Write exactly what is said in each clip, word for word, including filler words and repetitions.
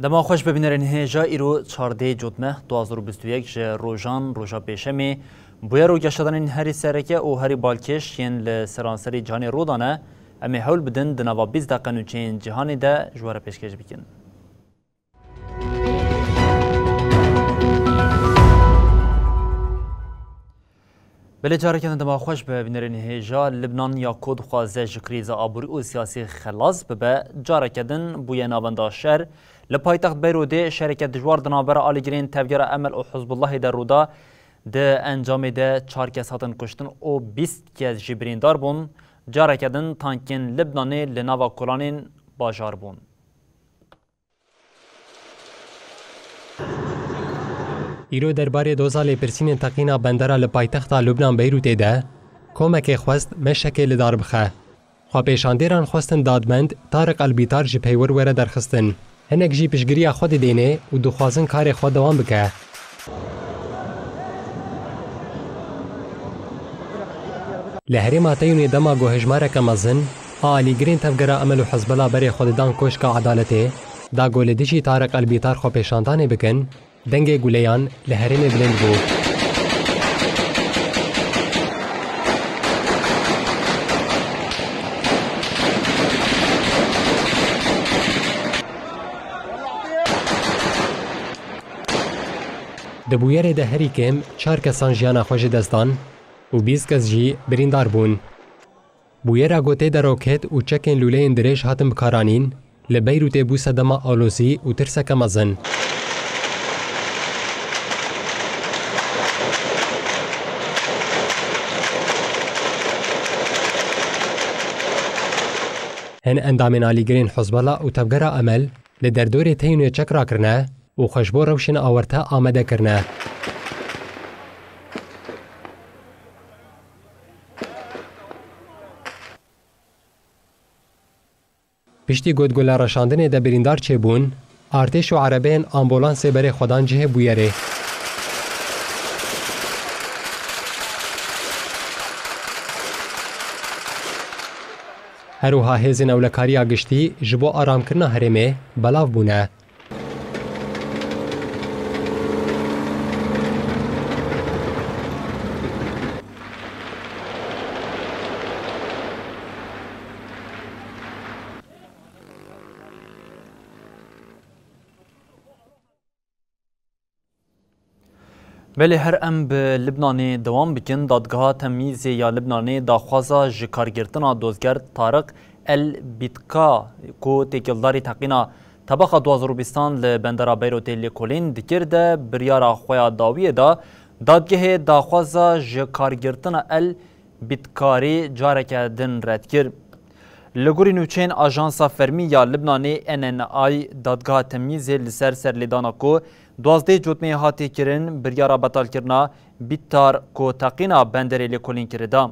Dema xweş be bînerên hêja, îro çardê cotmeh du hazar û bîst û yek ji rojan, roja pêşemê, bûyer û geşedanên herî sereke û herî balkêş yên li seranserî cîhanê rû dane, em ê hewl bidin di nava bîst deqe nûçeyên cîhanê de ji we re pêşkêş bikin. Belê careke din dema xweş be bînerên hêja. Libnan ya ku dixwaze ji krîza aborî û siyasî xelas bibe, careke din bûye navenda şer. Li paytext Beyrûdê şereke dijwar di navbera alîgirên tevgera Emel û Hizbullahê de rû da. Di encamê de çar kes hatin kuştin û bîst kes jî birîndar bûn. Careke din tankên Libnanê li nava kolanên bajar bûn. Îro derbarê doza lêpirsînên teqîna bendera li paytexta Lubnan Beyrûtê de komekê xwest meşekê li dar bixe. Xwepêşandêran xwestin dadmend Tariq Elbîtar ji peywir were derxistin. Hinek jî piştgiriya xwe didêne û dixwazin karê xwe dewam bike. Li herêma Teyûnê dema ku hejmareke mezin a alîgirên tevgera Emel û Hizbela berê xwe didan Koşka Edaletê, da ku li dijî Tariq Elbîtar xwepêşandanê bikin, dengê guleyan li herêmê bilind bû. Di bûyerê de herî kêm çar kesan jiyana xwe ji dest dan û bîst kes jî birîndar bûn. Bûyera ku tê de roket û çekên lûleyên dirêj hatin bikaranîn, li Beyrûtê bû sedema alozî û tirseke mezin. Hin endamên alîgirên Hizbela û tevgera Emel li derdorê Teyûnê çek rakirine û xwe ji bo rewşên awarte amade kirine. Piştî ku di gulereşandinê de birîndar çêbûn, artêş û erebeyên ambulansê berê xwe dan cihê bûyerê. Her wiha hêzên ewlekariya giştî ji bo aramkirina herêmê belav bûne. Belê her em bi Libnanê dewam bikin. Dadgeha Temîzê ya Libnanê daxwaza ji kargirtina dozger Tariq El Bîtka ku têkildarî teqîna tebaxa du hazar û bîstan li bendera Beyrûtê lêkolîn dikir de biryara xwe ya dawiyê da. Dadgehê daxwaza ji kargirtina El Bîtkarî careke din red kir. Li gorî nûçeyên Ajansa Fermî ya Libnanê, N N I, Dadgeha Temîzê li ser serlêdana ku duwazdeh Cotmeyê hatiye kirin, biryara betalkirina Bîtar ku teqîna benderê lêkolîn kiri da.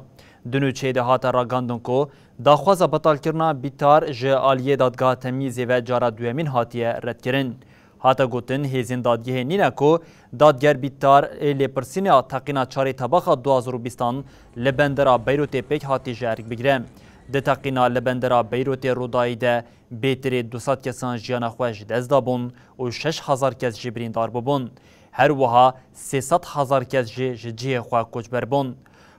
Di nûçeyê de hate ragandin ku daxwaza betalkirina Bîtar ji aliyê Dadgeha Temîzê ve cara duyemîn hatiye redkirin. Hate gotin, hêzên dadgehê nîne ku dadger Bîtar ê lêpirsîna teqîna çarê tebaxa du hazar û bîstan li bendera Beyrûtê pêk hatî ji erk bigire. Di teqîna li bendera Beyrûtê Rûdayî de bêtirê du sed kesan jiyana xwe ji dest dabûn û şeş hezar kes jî birîndar bûbûn. Her wiha sê sed hezar kes jî ji cihê xwe koçber bûn.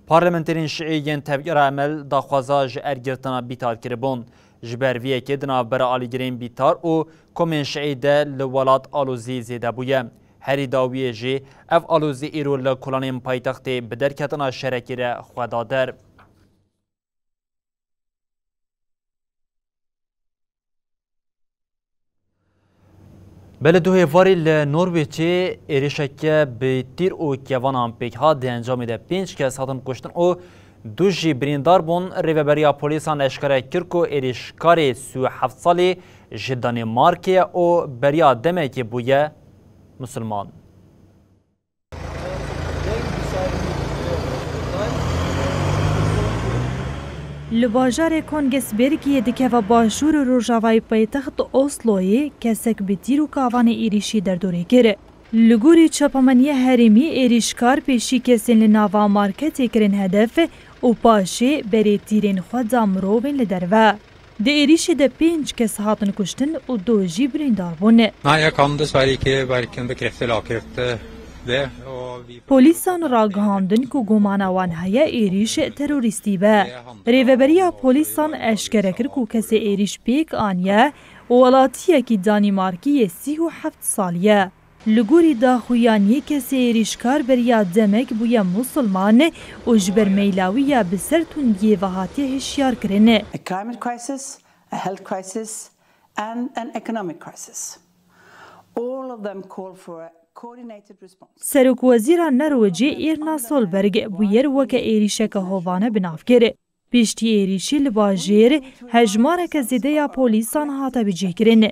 Parlamenterên şiî yên tevgera Emel daxwaza ji erkgirtina Bîtar kiribûn. Ji ber vê yekê di navbera alîgirên Bîtar û komên şiî de li welat alozî zêde bûye. Herî dawiyê jî ev alozî îro li kolanên paytextê bi derketina şerekî re xwe da der. Belê du hêvarî li Norwêçê êrişeke bi tîr û kevanan pêk hat, di encamê de pênc kes hatin kuştin û Du jî birîndar bûn. Rêveberiya polîsan eşkere kir ku êrîşkarê sî û heft salî ji Danîmarkê ye û beriya demekê bûye misilman. Li bajarê Kongsberg yê dikeve başûr û rojavayê paytext Osloyê kesek bi tîr û kavanê êrîşî derdorê kir. Li gorî çapemeniyê herêmî, êrîşkar pêşî kesên li nava marketê kirin hedef û paşê berê tîrên xwe da mirovên li derve. Di êrîşê de pênc kes hatin kuştin û du jî birîndar bûn. Na, jeg kan dessverre ikke verken bekrefte eller avkrefte det. Og vi Polîsan ragihandin ku gumana wan heye êrîş terorîstî be. Rêveberiya polîsan eşkere kir ku kesê êrîş pêk aniye û welatiyekî Danîmarkî yê sî û heft salî ye. Li gorî daxuyaniyê kesê êrîşkar beriya demek bûye musulman û ji ber meyla wî ya bi ser tundiyê ve hatiye hişyar kirin. A climate crisis, a health crisis, and an economic crisis. All of them call for a coordinated response. Serokwezîra Norwecê Erna Solberg bûyer weke êrîşeke hovane bi nav kir. Piştî êrîşî li bajêr hejmareke zêde ya polîsan hate bicihkirin.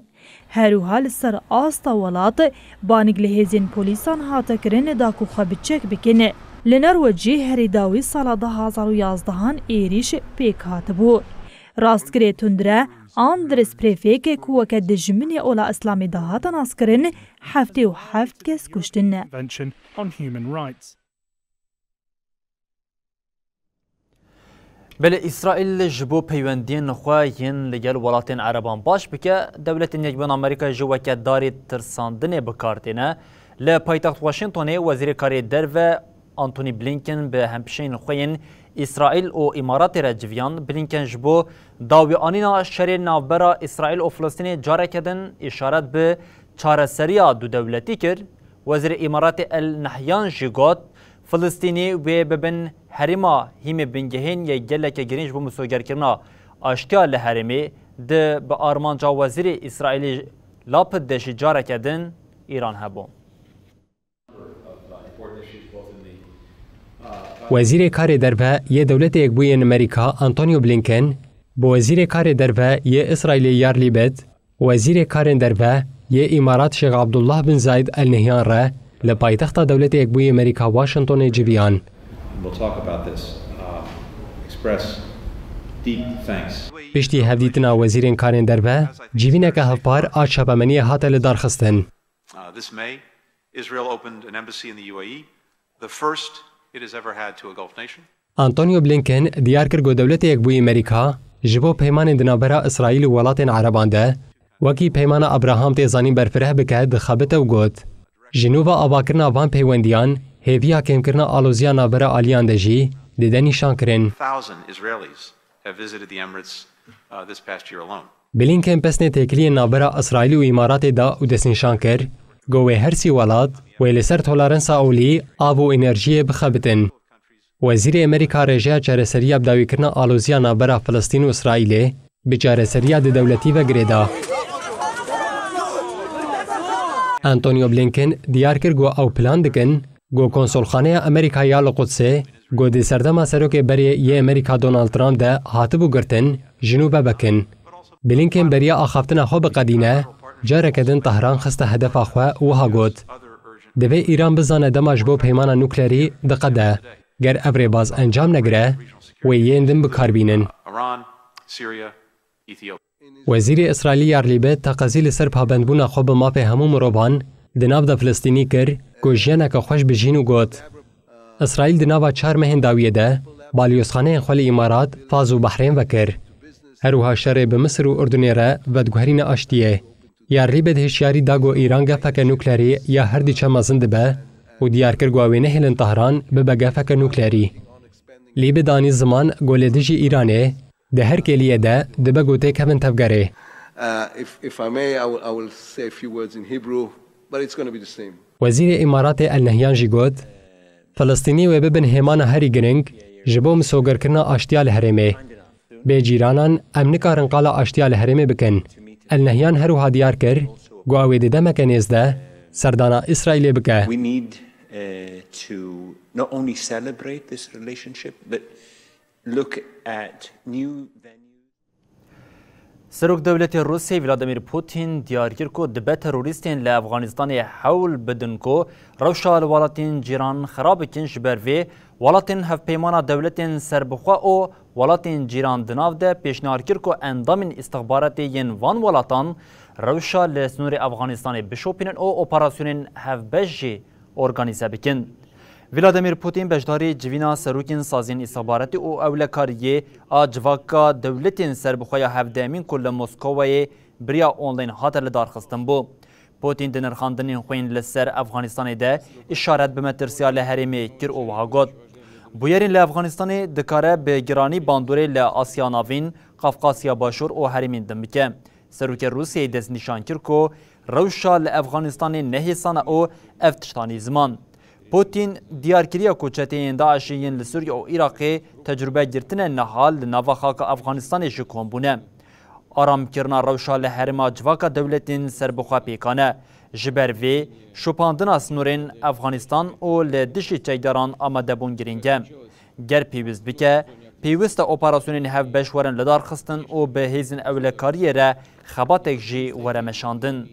Her wiha li ser asta welat banig li hêzên polîsan hate kirin da ku xwe bi çek bikin. Li Norwecê herî dawî sala du hazar û yazdehan êrîş pêk hatibû. Rastgirê tundre Anders Breivik ku weke dijminê ola Îslamê dihate naskirin, heftê û heft kes kuştin. Convention on Human Rights. Belê Îsraîl ji bo peywendiyên xwe yên li gel welatên Ereban baş bike, Dewletên Yekbûyî Amerîka jî weke darê tirsandinê bi kar têne. Li paytext Washingtonê Wezîrê Karê Derve Antony Blinken bi hemşîrên xwe yên Îsraîl û Îmaratê re civiyan. Blinken ji bo dawiyanîna şerê navbera Îsraîl û Filistînê careke din îşaret bi çareseriya dudewletî kir. Wezîrê Îmaratê El Nehyan jî got, Filistînî wê bibin herêma hîmê bingehên yê geleke girîng ji bo misogerkirina aştiya li herêmê, di bi armanca Wezîrê Îsraîlî Lapid de jî careke din Îran hebû. Wezîrê Karê Derve yê Dewletê Yekbûyên Amerîka Antonio Blinken bi Wezîrê Karê Derve yê Îsraîlê Yair Lapid, Wezîrê Karên Derve yê Îmarat Şêx Abdullah bin Zayed Al Nehyan re li paytexta Dewletê Yekbûyî Amerîka Washingtonê civiyan. We'll talk about this. Uh, express deep thanks. Piştî hevdîtina Wezîrên Karên Derve, civîneke hevpar a çapemeniyê hate lidarxistin. Uh, this May, Israel opened an embassy in the U A E, the first it has ever had to a Gulf nation. Antonio Blinken diyar kir ku Dewletê Yekbûyî Amerîka ji bo peymanên di navbera Îsraîl û welatên Ereban de, wekî Peymana Abraham tê zanîn berfireh bike, dixebite û got, Ji nû ve avakirina van peywendiyan, hêviya kêmkirina aloziya navbera aliyan de jî dide nîşankirin. Thousand Israelis have visited the Emirates, uh, this past year alone. Blinken pesnê têkiliyên navbera Îsraîl û Îmaratê da û destnîşan kir, ku wê her sî welat wê li ser toleransa olî, av û enerjiyê bixebitin. Wezîrê Amerîka rêjeya çareseriya bi dawîkirina aloziya navbera Filistîn û Îsraîlê bi çareseriya dudewletî ve girê da. Antonio Blinken diyar kir ku ew plan dikin ku konsolxaneya Amerîka ya li Qudsê, ku di serdema serokê berê yê Amerîka Donald Trump de hatibû girtin, ji nû ve vekin. Blinken beriya axaftina xwe biqedîne, careke din Tehran xiste hedefa xwe û wiha got, Divê Îran bizane dema ji bo peymana nuklerî diqede. Ger ev rêbaz encam negire, wê yên din bi kar bînin. Iran, Syria, Ethiopia. Wezîrê Îsraîlî Yair Lapid teqezî li ser pabendbûna xwe bi mafê hemû mirovan di nav de Filistînî kir, ku jiyaneke xweş bijîn û got, Îsraîl di nava çar mehên dawiyê de balyozxaneyên xwe li Îmarat, Fas û Behrên vekir. Her wiha şerê bi Misir û Urdunê re vediguherîne aştiyê. Yair Lapid hişyarî da ku Îran gefeke nuklerî ya her diçe mezin dibe û diyar kir ku ew ê nehêlin Tehran bibe gefeke nuklerî. Lapid anî ziman ku li dijî Îranê di her kêliyê de dibe ku têkevin tevgerê. Uh, if, if I may, I will, I will say a few words in Hebrew, but it's gonna be the same. Wezîrê Îmaratê El Nehyan jî got, Filistînî wê bibin hêmana herî giring ji bo misogerkirina aştiya li herêmê. Bê cîranan em nikarin qala aştiya li herêmê bikin. El Nehyan her wiha diyar kir ku ew ê di demeke nêz de serdana Îsraîlê bike. We need, uh, to not only celebrate this relationship, but look at new venues. Serok Dewletê Rûsiyê Vladimir Putin diyar kir ku dibe terorîstên li Efxanistanê hewl bidin ku rewşa li welatên cîran xirab bikin, ji ber vê welatên Hevpeymana Dewletên Serbixwe û welatên cîran di nav de pêşniyar kir ku endamên îstixbaratê yên van welatan rewşa li sînorê Efxanistanê bişopînin û operasyonên hevbeş jî organîze bikin. Vladimir Putin beşdarî civîna serokên saziyên îstixbaratî û ewlekariyê a Civaka Dewletên Serbixwe ya hevdehemîn ku li Moskowayê bi riya online hate lidarxistin bû. Putin di nirxandinên xwe yên li ser Efxanistanê de îşaret bi metirsiya li herêmê kir û wiha got, bûyerên li Efxanistanê dikare bi giranî bandorê li Asya Navîn, Qafqasya Başûr û herêmên din bike. Serokê Rûsiyeyê destnîşan kir ku rewşa li Efxanistanê nehêsan e û ev tiştanî ziman. Putin diyar kiriye ku çeteyên DAIŞê yên li Sûriye û Iraqê tecrûbe girtine, niha li nava xaka Efxanistanê jî kom bûne. Aramkirina rewşa li herêma civaka dewletên serbixwe pêkan e. Ji ber vê, şopandina sînorên Efxanistan û li dijî çekdaran amadebûn girîng e. Ger pêwîst bike, pêwîst e operasyonên hevbeş werin lidarxistin û bi hêzên ewlekariyê re xebatek jî were meşandin.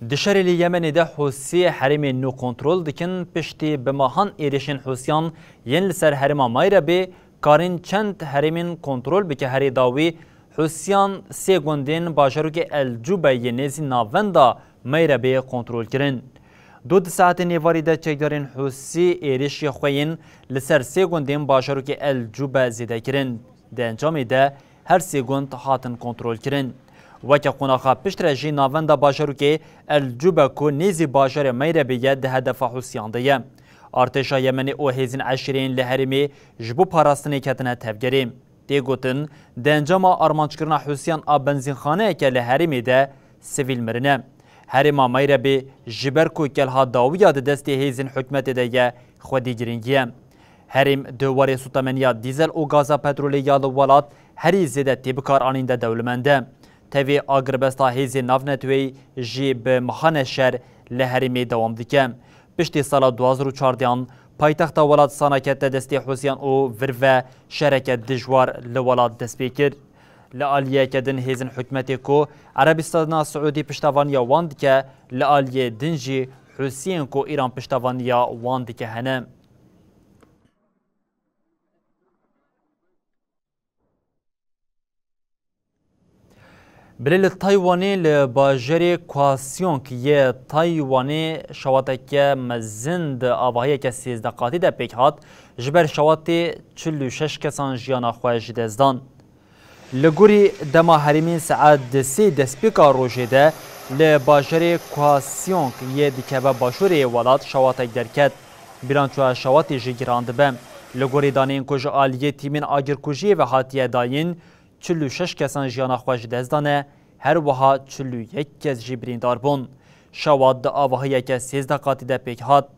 Di şerê li Yemenê de Hûsî herêmê nû kontrol dikin. Piştî bi mehan êrişên Hûsiyan yên li ser herêma Mayrebê, karîn çend herêmên kontrol bike. Herê dawî Hûsiyan sê gundên bajarokê El Cûbe yê nêzî navenda Mayrebê kontrol kirin. Du di saetên êvarî de çekdarên Hûsî êrişê xwe yên li ser sê gundên bajarokê El Cûbe zêde kirin. Di encamê de her sê gund hatin kontrolkirin. Weke qonaxa piştre jî navenda bajarokê El Cûbe ku nêzî bajarê Meyrebê ye di hedefa Hûsiyan de ye. Artêşa Yemenê û hêzên eşîreyên li herêmê ji bo parastinê ketine tevgerê. Tê gotin, di encama armanckirina Hûsiyan a benzînxaneyeke li herêmê de sivîl mirine. Herêma Meyrebê ji ber ku kelha dawiya di destê hêzên hikûmetê de ye, xwedî girîngî ye. Herêm di warê sotemeniya dîzel û gaza petrolê ya li welat herî zêde tê bikaranîn de dewlemend e. Tevî agirbesta hêzên navneteweyî jî bi mehane şer li herêmê dewam dike. Piştî sala du hazar û çardeh an paytexta welat Sana kete destê Hûsiyan û vir ve şereke dijwar li welat dest pê kir. Li aliyeke din hêzên hikûmetê ku Erebistana Siûdî piştevaniya wan dike, li aliyê din jî Hûsiyên ku Îran piştevaniya wan dike hene. Belê li Taywanê li bajarê Kaohsiung yê Taywanê şewateke mezin di avahiyeke sêzdeh qatî de pêk hat, ji ber şewatê çil û şeş kesan jiyana xwe ji dest dan. Li gorî dema herêmên saet di sê destpêka rojê de li bajarê Kaohsiung yê dikeve başûrê welat şewatek derket. Bilançoya şewatê jî giran dibe. Li gorî daneyên ku ji aliyê tîmên agirkujiyê ve hatiye dayîn, çil û şeş kesan jiyana xwe ji dest dane, her wiha çil û yek kes jî birîndar bûn. Şewat di avahiyeke sêzdeh qatî de pêk hat.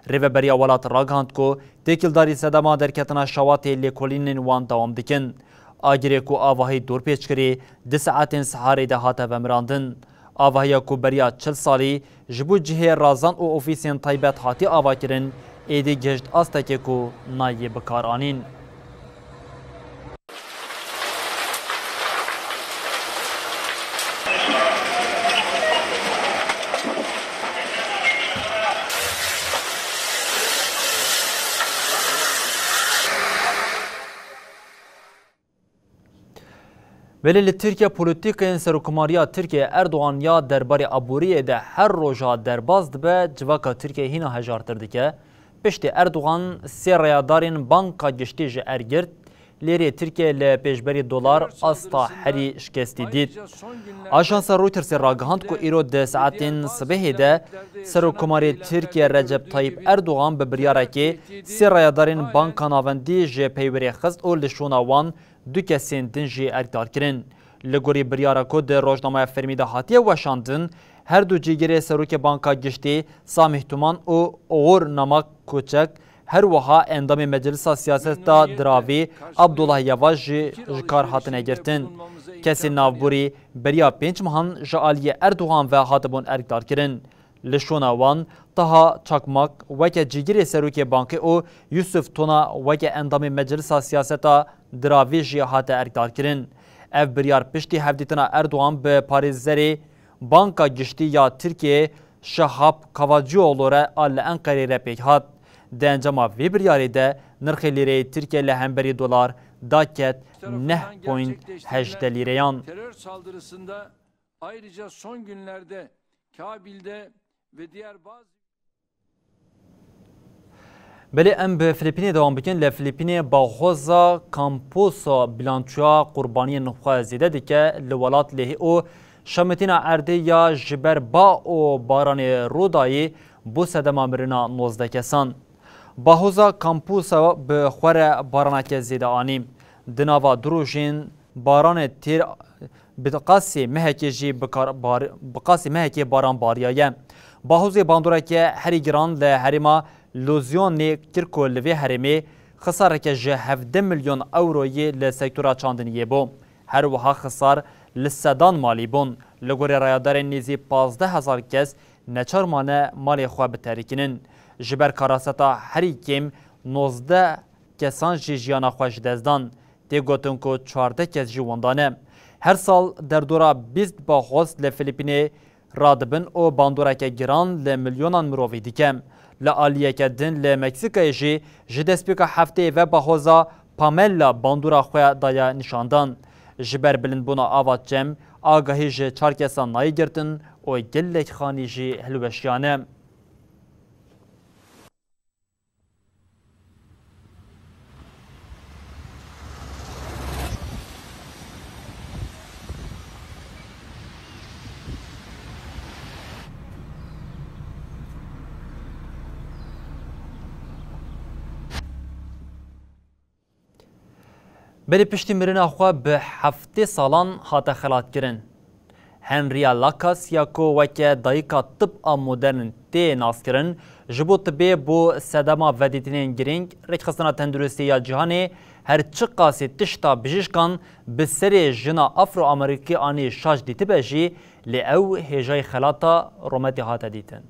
Rêveberiya welat ragihand ku têkildarî sedema derketina şewatê lêkolînên wan dewam dikin. Agirê ku avahî dorpêç kirî, di saetên siharê de hate vemirandin. Avahiya ku beriya çil salî ji bo cihê razan û ofîsên taybet hatiye avakirin, êdî gihişt astekê ku nayê bikaranîn. Belê li Tirkiye polîtîkayên Serokkomariya Tirkiye Erdogan ya derbarê aboriyê de her roja derbas dibe, civaka Tirkiye hîna hejartir dike. Piştî Erdogan sê reyadarên Banka Giştî ji er girt, lêrê Tirkiye li pêşberî dolar asta herî şikestî dît. Ajansa Reutersê ragihand ku îro di saetên sibehê de Serokkomarê Tirkiye Recep Tayyip Erdogan bi biryarekê sê reyadarên Banka Navendî ji peywerê xist û li şûna wan du kesên din jî erkdar kirin. Li gorî biryara ku di rojnameya fermî de hatiye weşandin, her du cîgirê serokê Banka Giştî Samîh Tuman û Oğur Namak Koçak, her wiha endamê Meclisa Siyaseta Diravî Abdullah Yavaş jî ji kar hatine girtin. Kesên navborî beriya pênc mehan ji aliyê Erdogan ve hatibûn erkdar kirin. Li şûna wan, Taha Çakmak weke cîgirê serokê bankê û Yusuf Tona weke endamê Meclisa Siyaseta Diravê jî hate erkdarkirin. Ev biryar piştî hevdîtina Erdogan bi parêzerê Banka Giştî ya Tirkiyeyê Şahap Kavacıoğlu re a li Enqerê re pêk hat. Di encama vê biryarê de nirxê lîreyê Tirkiye li hemberî dolar daket neh point heşt lîreyan. Terör saldırısında ayrıca son günlerde Kabil'de ve diğer bazı Belê em bi Filipînê dewam bikin. Li Filipînê Bahoza Kampusa bilançoya qurbaniyên xwe zêde dike li welat lêhî û şemitîna erdê ya ji ber ba û baranê rûdayî bû sedema mirina nozdeh kesan. Bahoza Kampusa bi xwe re baraneke zêde anî. Di nava du rojên baranê têr bi qasî mehekê jî bi kar bar-, bi qasî mehekê baran bariyaye. Bahozê bandoreke herî giran li herêma Luzionê kir ku li vê herêmê xisareke ji hevdeh milyon ewroyê li sektora çandiniyê bû. Her wiha xisar li sedan malî bûn. Li gorî rayedarên nêzî pazdeh hezar kes neçar mane malê xwe biterikînin. Ji ber karaseta herî kêm nozdeh kesan jî jiyana xwe ji dest dan. Tê gotin ku çardeh kes jî winda ne. Her sal derdora bîst baxoz li Filipînê radibin û bandoreke giran li milyonan mirovî dike. Li aliyeke din li Meksîkayê jî ji destpêka hefteyê ve baxoza Pamela bandora xwe daye nîşandan. Ji ber bilindbûna ava çem, agahî ji çar kesan nayê girtin û gelek xanî jî hilweşiyane. Belê piştî mirina xwe bi heftê salan hate xelatkirin. Henriya Lakas ya ku weke dayika tib a modern tê naskirin, ji bo tibê bû sedema vedîtinên girîng, rêkxistina tenduristî ya cîhanê her çiqasî tişta bijîşkan bi serê jina Afro-Amerîkanî şaş dîtibe jî, lê ew hêjayî xelata rometê hate dîtin.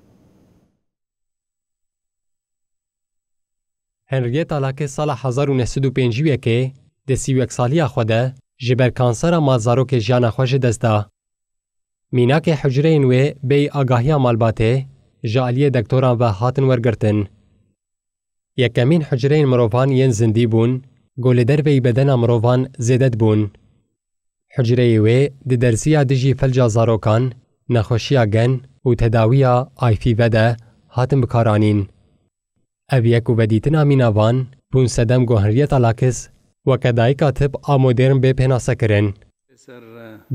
Henrietta Lacks sala hezar û neh sed û pêncî û yekê di sî û yek saliya xwe de ji ber kansera malzarokê jiyana xwe ji dest da. Mînakê hucreyên wê bêyî agahiya malbatê ji aliyê dektoran ve hatin wergirtin. Yekemîn hucreyên mirovan yên zindî bûn, ku li derveyî bedena mirovan zêde dibûn. Hucreyê wê di derziya dijî felca zarokan, nexweşiya gen û tedawiya I P V de hatin bikaranîn. Ev yek û vedîtina mîna van bûn sedem ku Henrietta Lacks weke dayika tib a modern bê pênasekirin.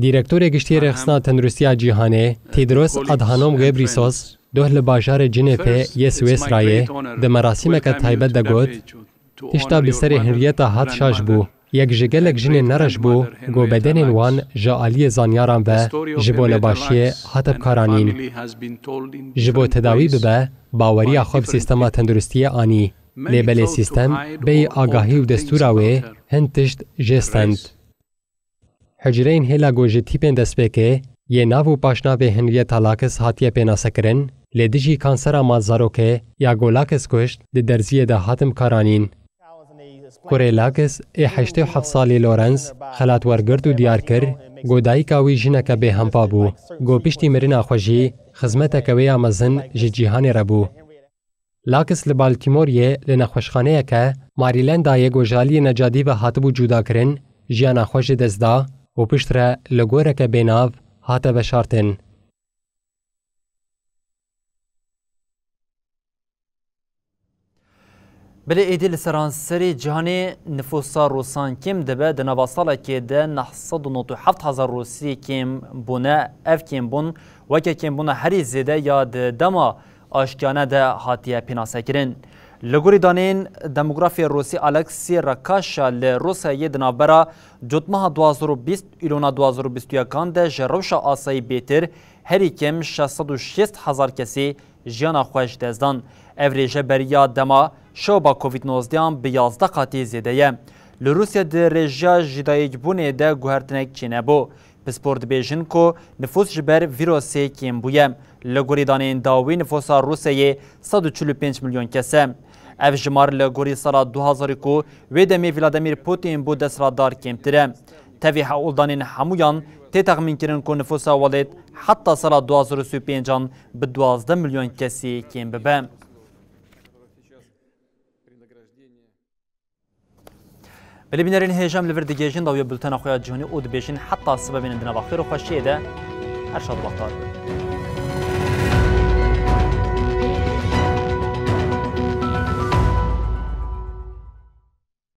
Dîrektorê Giştî yê Rêxistina Tenduristiya Cîhanê, Tedros Adhanom Ghebreyesus, doh li bajarê Cinêfê yê Swêsrayê di merasîmeke taybet de got, Tişta bi serê Henrietta hat şaş bû. Yek ji gelek jinên nereş bû, ku bedenên wan ji aliyê zanyaran ve ji bo nebaşiyê hate bikaranîn. Ji bo tedawî bibe, baweriya xwe bi sîstema tenduristiyê anî. Lê belê sîstem bêyî agahî û destûra wê hin tişt jê stend. Hucreyên hêla ku ji tîpên destpêkê yê nav û paşnavê Henrietta Lacks hatiye pênasekirin, li dijî kansera malzarokê ya ku Lacks kuşt di derziyê de hatin bikaranîn. Kurê Lacks ê heştê û heft salî Lorenz xelat wergirt û diyar kir ku dayika wî jineke bêhempa bû, ku piştî mirina xwe jî xizmeteke wê ya mezin ji cîhanê re bû. Lacks li Baltimoreyê li nexweşxaneyeke Marylanda yê ku ji aliyê necadî ve hatibû cudakirin, jiyana xwe ji dest da û piştre li goreke bênav hate veşartin. Belê êdî li seranserê cîhanê nifûsa Rûsan kêm dibe, di nava salekê de neh sed û nod û heft hezar Rûsî kêm bûne. Ev kêmbûn weke kêmbûna herî zêde ya di dema aştiyane de hatiye pênasekirin. Li gorî daneyên demografê Rûsî Alexî Rakaşa li Rûsyayê di navbera Cotmeha du hazar û bîst û Îlona du hazar û bîst û yekan de ji rewşa asayî bêtir herî kêm şeş sed û şêst hezar kesî jiyana xwe ji dest dan. Ev rêje beriya dema şoba Covid nozdehan bi yazdeh qatî zêde ye. Li Rûsya di rêjeya jidayîkbûnê de guhertinek çênebû. Pispor dibêjin ku nifûs ji ber vîrosê kêm bûye. Li gorî daneyên dawî nifûsa Rûsyayê sed û çil û pênc milyon kes e. Ev jimar li gorî sala du hazarî ku wê demê Vladimir Putin bû desthilatdar kêmtir e. Tevî heûldanên hemûyan tê texmînkirin ku nifûsa welêt heta sala du hazar û sî û pêncan bi duwazdeh milyon kesî kêm bibe. Belê bînerên hêja, em li vir digihêjin dawiya bultena xwe ya cîhanî û dibêjin heta sibe bînin di nava xêr û xweşiyê de. Her şad û bextewar bin.